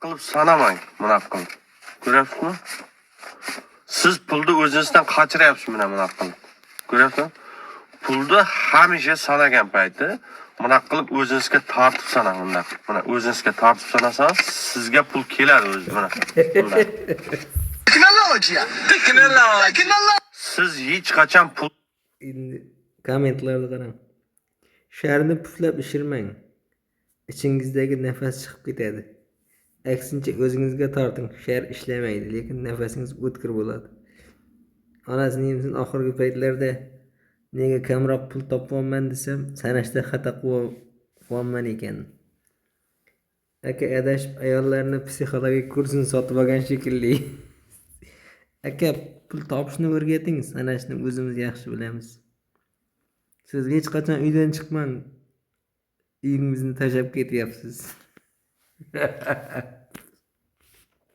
Qilib sanamang, bunaqa qilib. Ko'ryapsizmi? Siz pulni o'zingizdan qochiryapsiz mana bunaqa qilib. Ko'ryapsizmi? Pulni hamisha sanagan payti bunaqa qilib o'zingizga tortib sanang bundoq. Mana o'zingizga tortib sanasangiz, sizga pul keladi o'zi mana. Bunday. Tecnologia! Tecnologia! Siz hech qachon pul Endi kommentlarni qarang. Sharni puflab ishirmang. Ichingizdagi nafas chiqib ketadi. Aksincha, o'zingizga torting. Shar ishlamaydi, lekin nafasingiz o'tkir bo'ladi. Onasini yemsin, oxirgi paytlarda nega kamroq pul topyapman desam, sanashda xato qilyapman ekan. Aka adashib ayollarni psixologik kursini sotib olgan shekilli. Aka, pul topishni o'rgating, sanashni o'zimiz yaxshi bilamiz. Siz hech qachon uydan chiqmang. Uyingizni tashlab ketyapsiz.